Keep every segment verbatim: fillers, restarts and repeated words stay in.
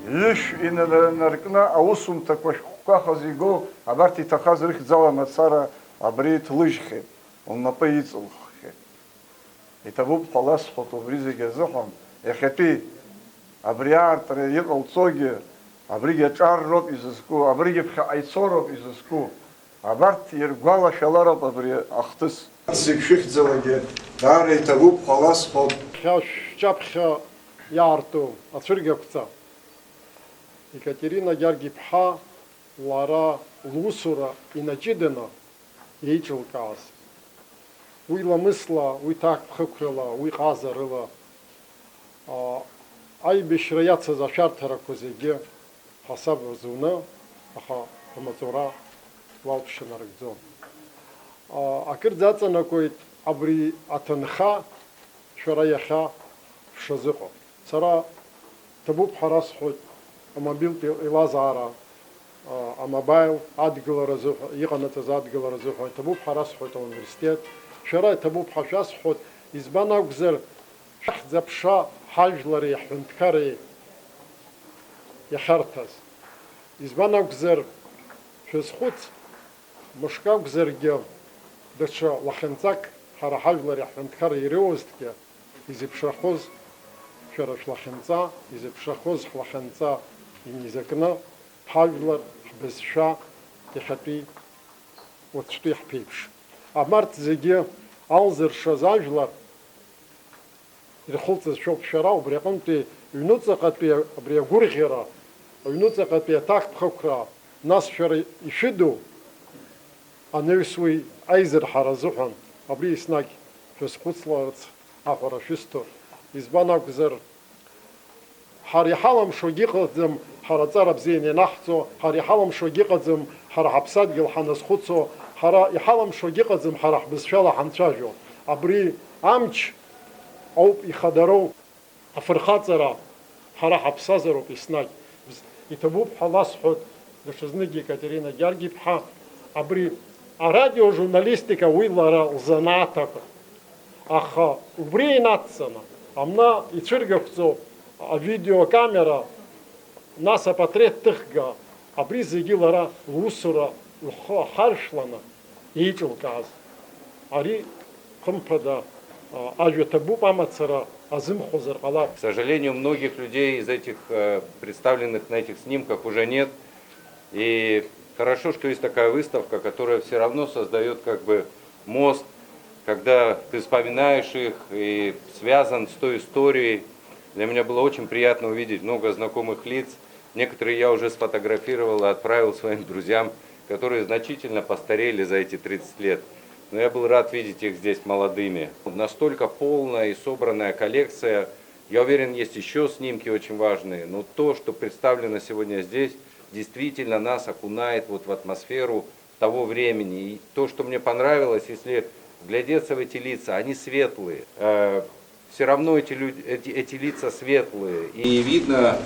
Ишә инанаркны аусумҭақәа шәҟәқәахаз игоу абарҭ иҭахаз рыхьӡала мацара абри ҭлыжьхьеит, лнапы иҵылххьеит. Иҭабуп ҳәа ласҳәоит убри зегьы азыҳәан, иахьатәи абри аартра иҟалҵогьы, абригьы аҿар роуп изызку, абригьы ԥхьаҟа ицо роуп изызку, абарҭ иргәалашәалароуп абри ахҭыс. Зегь шәыхьӡалагьы даара иҭабуп ҳәа ласҳәоит. Хьа шәҷаԥхьа иаарту ацәыргақәҵа Екатерина Гьаргь-иԥҳа лара лусура инаҷыданы еиҿылкааз, уи ламысла, уи ҭакԥхықәрала, уи ҟазарыла, аа, аибашьра иацыз ашәарҭарақәа зегьы ҳасаб рзуны, аха амаҵура уалԥшьа нарыгӡон. Аа, акырӡа аҵанакуеит абри аҭынха шәара иахьа шәшазыҟоу. Сара ҭабуп ҳәа расҳәоит амобилтә еилазаара, а, амобаил адгылара азыҳәа, иҟанаҵаз адгылара азыҳәа, иҭабуп ҳәа расҳәоит ауниверситет. Шәара иҭабуп ҳәа шәасҳәоит, избан акәзар, шәахьӡ-аԥша ҳажәлари ҳҳәынҭқарреи иахьарҭаз. Избан акәзар, шәазхәыц, мышк акәзаргьы, даҽа лахьынҵак ҳара ҳажәлари ҳҳәынҭқарреи ироуазҭгьы, изеиԥшрахоз шәара шәлахьынҵа, изеиԥшрахоз ҳлахьынҵа инеизакны, ҳажәлар, ҳбызшәа иахьатәи уаҵәтәи ҳԥеиԥш. Абарҭ зегьы алзыршаз ажәлар ирхылҵыз шәоуп шәара, убри аҟынтәи ҩнуҵаҟатәи абри агәырӷьара, аҩнуҵаҟатәи аҭакԥхықәра, нас шәара ишәыду анаҩс уи аизырҳара азыҳәан, абри еснагь шәазхәыцларц аҳәара шәысҭо. Избан акәзар, ҳара иҳалымшогьы ыҟаӡам ҳара аҵара бзианы ианаҳҵо, ҳара иҳалымшогьы ыҟаӡам ҳара ҳаԥсадгьыл ҳаназхәыцуа, ҳара иҳалымшогьы ыҟаӡам ҳара ҳбызшәала ҳанцәажәо. Абри амч ауп ихадароу. Афырхаҵара ҳара ҳаԥсазароуп еснагь. Бз-, иҭабуп ҳәа ласҳәоит даҽазныкгьы Екатерина Гьаргь-иԥҳа, абри арадиожурналистика уи лара лзанааҭ акәын. Аха убри инацҵаны, амна ицәыргақәҵо авидеокамера, нас апатреҭ ҭыхга, абри зегьы лара лусура лхы ахаршәланы, еиҿылкааз. Ари, хымԥада, а, ажәа ҭабуп, амацара азымхозар ҟалап. К сожалению, многих людей из этих, э, представленных на этих снимках уже нет. И хорошо, что есть такая выставка, которая всё равно создаёт как бы мост, когда ты вспоминаешь их и связан с той историей. Для меня было очень приятно увидеть много знакомых лиц. Некоторые я уже сфотографировал и отправил своим друзьям, которые значительно постарели за эти тридцать лет. Но я был рад видеть их здесь молодыми. Настолько полная и собранная коллекция. Я уверен, есть ещё снимки очень важные, но то, что представлено сегодня здесь, действительно нас окунает вот в атмосферу того времени. И то, что мне понравилось, если вглядеться в эти лица, они светлые. Э, всё равно эти люди, эти, эти лица светлые. И видно,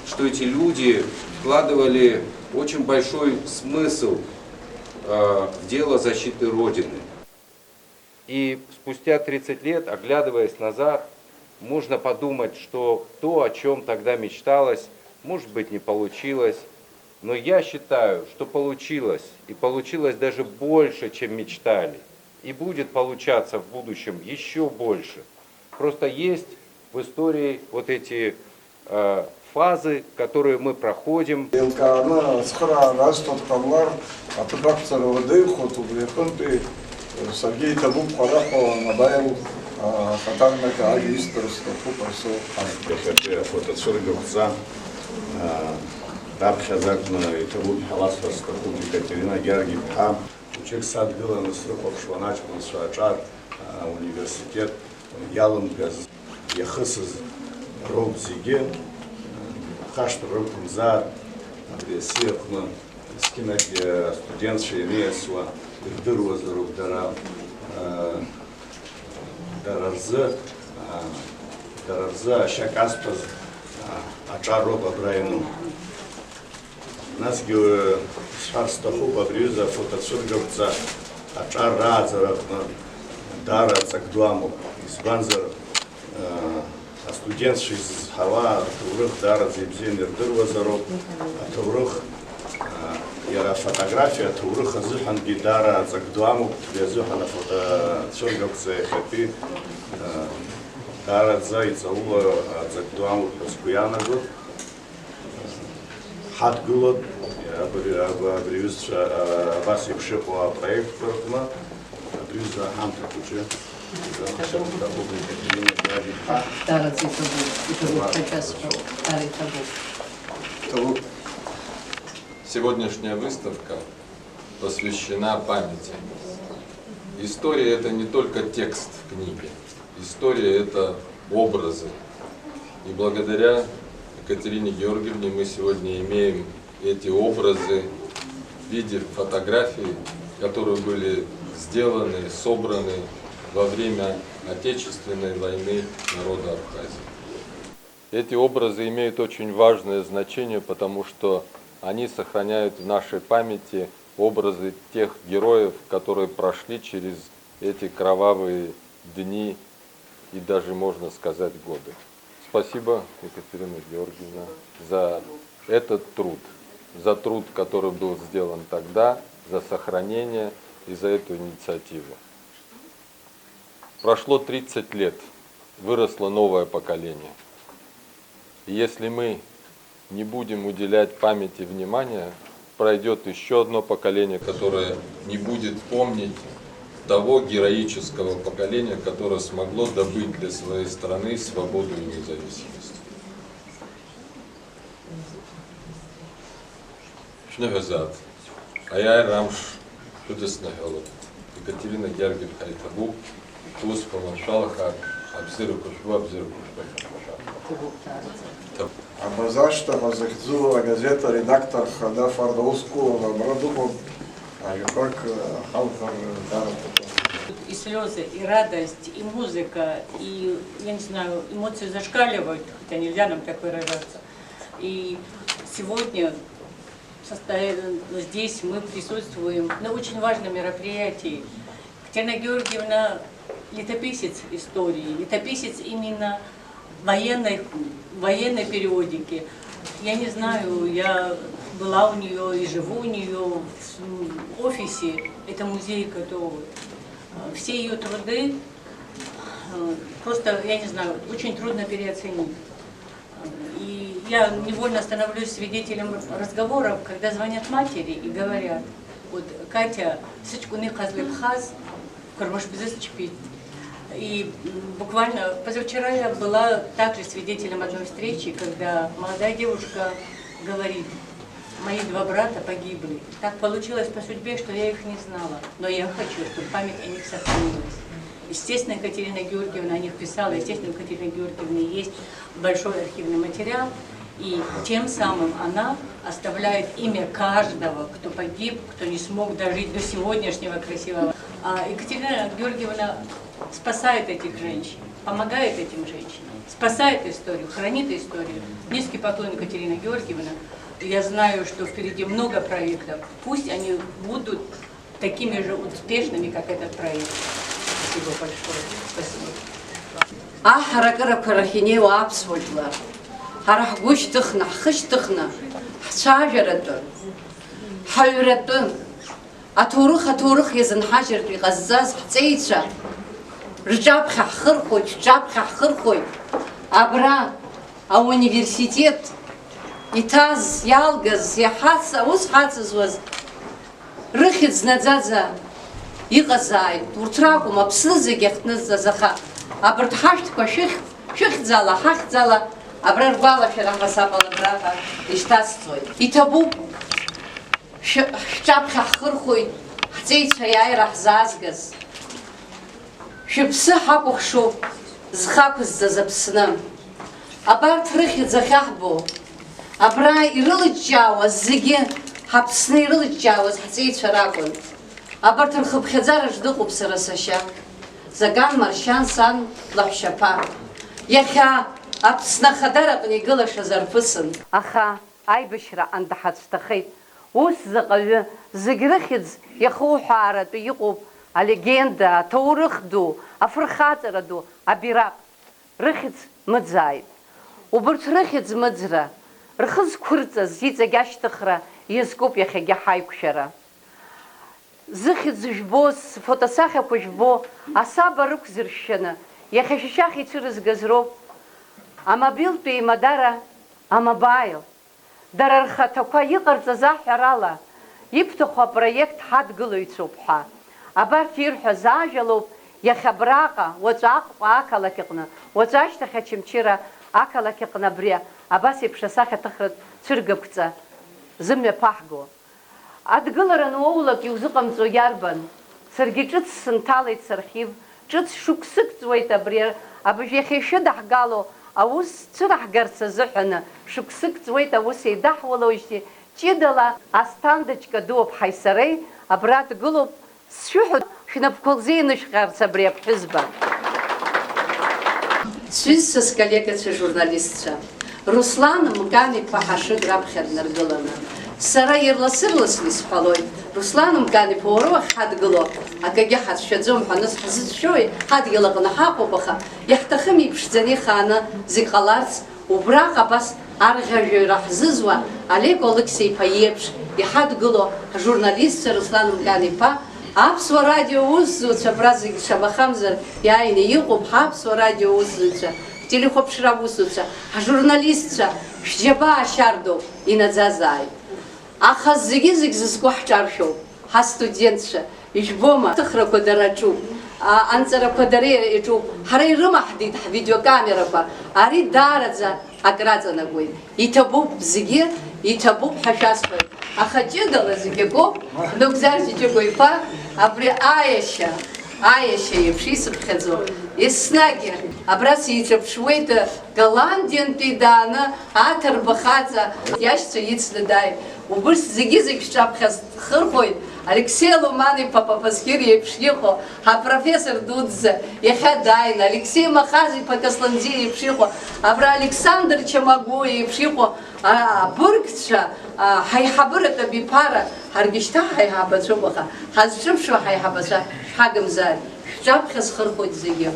что эти люди вкладывали очень большой смысл, э, в дело защиты Родины. И спустя тридцать лет, оглядываясь назад, можно подумать, что то, о чём тогда мечталось, может быть, не получилось. Но я считаю, что получилось, и получилось даже больше, чем мечтали, и будет получаться в будущем ещё больше. Просто есть в истории вот эти, э, фазы, которые мы проходим. Еилкааны ацхыраара азҭо дҟамлар, аҭыԥ ақәҵара уадаҩхоит, убри аҟынтәи саргьы иҭабуп ҳәа раҳәо, амобаил, а, ахаҭарнак ажәа исҭар сҭахуп, Арсоу. Иахьатәи афотоцәыргақәҵа, а, раԥхьаӡа акәны иҭабуп ҳәа ласҳәар сҭахуп Екатерина Гьаргь-иԥҳа. Хәыҷык садгыланы срыхәаԥшуан аҷкәынцәа аҿар, а, университет иалымгаз, иахысыз роуп зегьы, хашҭра рықәымзар, абри аси аҟны, есқьынагь астудентцәа ианиасуа ирдыруазароуп дара, а, дара рзы, а, дара рзы ашьа казҭәаз, а, аҿар роуп абра иану. Насгьы, э, сҳәар сҭахуп, абри аҩыза афотоцәыргақәҵа аҿар рааӡара аҟны даара ҵак ду амоуп. Избанзар, э, ас-, Студентцәа изызҳауа аҭоурых даараӡа ибзианы ирдыруазароуп. Аҭоурых, а, иара афотографиа аҭоурых азыҳәангьы даара аҵак ду амоуп, убри азыҳәан афотоцәыргақәҵа иахьатәи, а, даараӡа иҵаула аҵак ду амоуп ҳәа сгәы иаанагоит. Ҳадгылоуп абри, аб-, абри аҩызцәа, а, абас еиԥш иҟоу апроектқәа рҟны, абри аҩыза аҳамҭа хәыҷы. Даараӡа иҭабуп, иҭабуп ҳәа шәасҳәап, даара иҭабуп. Иҭабуп. Сегодняшняя выставка посвящена памяти. История — это не только текст в книге. История — это образы. И благодаря Екатерине Георгиевне мы сегодня имеем эти образы в виде фотографий, которые были сделаны, собраны во время Отечественной войны народа Абхазии. Эти образы имеют очень важное значение, потому что они сохраняют в нашей памяти образы тех героев, которые прошли через эти кровавые дни и даже, можно сказать, годы. Спасибо, Екатерина Георгиевна, за этот труд, за труд, который был сделан тогда, за сохранение и за эту инициативу. Прошло тридцать лет, выросло новое поколение. И если мы не будем уделять памяти внимания, пройдет еще одно поколение, которое не будет помнить того героического поколения, которое смогло добыть для своей страны свободу и независимость. Шәныҳәазаап. Аиааира амш шәыдысныҳәалап. Екатерина Георгиевна, ҳаиҭабуп. Шәусқәа маншәалахар, абзиарақәа шәбо, абзиарақәа шәбо. Абазашҭа ҳәа захьӡу агазеҭ аредактор хада Фардаус Кулова абра дыҟоуп. Ажәақәак ҳалҳәар даара ҭабуп. И слёзы, и радость, и музыка, и, я не знаю, эмоции зашкаливают, хотя нельзя нам так выражаться. И сегодня состоя-, здесь мы присутствуем на очень важном мероприятии. Екатерина Георгиевна — летописец истории, летописец именно военной, военной периодики. Я не знаю, я была у неё и живу у неё в офисе. Это музей, который, э, все её труды, э, просто, я не знаю, очень трудно переоценить. И я невольно становлюсь свидетелем разговоров, когда звонят матери и говорят: «Вот, Катя, сыҷкәын иҟаз леиԥхаз, кәармаш бзызчԥеит». И, м, буквально позавчера я была также свидетелем одной встречи, когда молодая девушка говорит: «Мои два брата погибли. Так получилось по судьбе, что я их не знала. Но я хочу, чтобы память о них сохранилась». Естественно, Екатерина Георгиевна о них писала, естественно, у Екатерины Георгиевны есть большой архивный материал, и тем самым она оставляет имя каждого, кто погиб, кто не смог дожить до сегодняшнего красивого. А Екатерина Георгиевна спасает этих женщин, помогает этим женщинам, спасает историю, хранит историю. Низкий поклон, Екатерина Георгиевна. Я знаю, что впереди много проектов. Пусть они будут такими же успешными, как этот проект. Спасибо большое. Спасибо. Аҳаракырақәа рахь инеиуа аԥсуа жәлар, ҳара ҳгәы шьҭыхны, ҳхы шьҭыхны, ҳцәажәаратәы, ҳаҩратәы, аҭоурых, аҭоурых иазынҳажьыртә иҟазҵаз ҳҵеицәа рҿаԥхьа ҳхырхәоит, шәҿаԥхьа ҳхырхәоит. Абра ауниверситет иҭаз, иалгаз, иҳац-, аус ҳацызуаз рыхьӡ наӡаӡа иҟазааит. Урҭ ракәым, Аԥсны зегь ахьҭнызҵаз, аха абарҭ ҳашәҭқәа шәыхь-, шәыхьӡала, ҳахьӡала, абра ргәалашәара ҳасабала абраҟа ишьҭасҵоит. Иҭабуп, шәы-, шәҿаԥхьа ҳхырхәоит, ҳҵеицәа иааира ҳзаазгаз. Шәыԥсы ҳакәыхшоуп зхы ақәызҵаз Аԥсны. Абарҭ рыхьӡ ахьаҳбо, абра ирылыҷҷаауаз зегьы ҳАԥсны ирылыҷҷаауаз ҳҵеицәа ракәын. Абарҭ рхыԥхьаӡараҿ дыҟоуп сара сашьа, Закан Маршьан сан лаҳәшьаԥа. Иахьа Аԥсны ахадараҟны игылашаз арԥысын. Аха аибашьраҟны даҳацәҭахеит. Ус заҟаҩы, зегь рыхьӡ иахуҳәааратәы иҟоуп алегенда, аҭоурых ду, афырхаҵара ду, абираҟ. Рыхьӡ мыӡааит. Убырҭ рыхьӡ мыӡра, рхы зқәырҵаз иҵегь ашьҭыхра иазкуп иахьагьы ҳаиқәшәара. Зыхьӡ жәбо, сфотосахьақәа жәбо, асаба рықәзыршәшьаны, иахьа шәышьах ицәырызгаз роуп амобилтә еимадара, амобаил. Дара рхаҭақәа иҟарҵаз аҳәарала, ибҭаху апроект ҳадгылаҩцәоуп ҳәа. Абарҭ ирҳәаз ажәалоуп иахьа абраҟа, уаҵәы Аҟәа ақалақь аҟны, уаҵәы ашьҭахь Очамчыра ақалақь аҟны абри абас еиԥш асахьаҭыхратә цәыргақәҵа зымҩаԥаҳго. Адгылара ануоулак иузыҟамҵо иарбан? Саргьы ҿыц сынҭалеит сархив, ҿыц шықәсык ҵуеит абри абыржә иахьа ишыдаҳгало аус цәыраҳгарц азыҳәаны, шықәсык ҵуеит аус еидаҳуалоижьҭеи, ҷыдала Асҭанда Ҷкадуаԥҳаи сареи абра дгылоуп, сшәыҳәоит, шәнапқәа лзеинышәҟьарц абри аԥҳәызба. Сҩызцәа, сколлегацәа журналистцәа, Руслан Мкан-иԥа Ҳашыг раԥхьа днаргыланы, сара ирлас-ырласны исҳәалоит, Руслан Мкан-иԥа, уара уахьҳадгыло акагьы ҳацәшәаӡом ҳәа аныс ҳзыцәшәои, ҳадгьыл аҟны ҳаҟоуп, аха иаҳҭахым иԥшӡаны ихааны зегь ҟаларц, убраҟа абас арӷьажәҩа ҳзызуа Олег Алықьса-иԥа иеиԥш иҳадгыло ҳжурналистцәа, Руслан Мкан-иԥа, Аԥсуа радио аусзуҩцәа абра зегь шамахамзар иааины иҟоуп, ҳаԥсуа радио аусзуҩцәа, ҳтелехәаԥшра аусзуҩцәа, ҳжурналистцәа, шәџьабаа шьардоуп, инаӡазааит. Аха зегьы-зегь зызку ҳҿаршәоуп, ҳастудентцәа, ижәбома, аҭыхрақәа дара аҿуп, а, анҵарақәа дара иаҿуп, ҳара ирымаҳдеит ҳвидеокамерақәа, ари даараӡа акраҵанакуеит. Иҭабуп зегьы, иҭабуп ҳәа шәасҳәоит. Аха ҷыдала зегь акоуп, Нугзар Ҷыҷыкәа-иԥа, абри аиашьа, аиашьа еиԥш исыԥхьаӡо, еснагь абра сиҿаԥшуеит, Голландиантәи дааны, аҭырба хаҵа иашьцәа ицны дааит. Убырҭ зегьы-зегь шәҿаԥхьа схырхәоит, Алексеи Ломан-иԥа Папасқьыр иеиԥш иҟоу, ҳапрофессор дуӡӡа иахьа дааин, Алексеи Махаз-иԥа Касланӡиа иеиԥш иҟоу, абра Александр Чамагәуа иеиԥш иҟоу, а, абыргцәа, а, ҳаиҳабыратә абиԥара, ҳаргьы шьҭа ҳаиҳабацәоуп, аха ҳазҿыԥшуа ҳаиҳабацәа шәҳагымзааит, шәҿаԥхьа схырхәоит зегьы.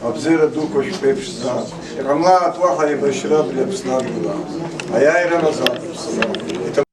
Абзиара дуқәа шәԥеиԥшӡам. Иҟамлааит уаҳа еибашьра абри Аԥсны адгьылаҿ. Аиааира амазааит Аԥсны.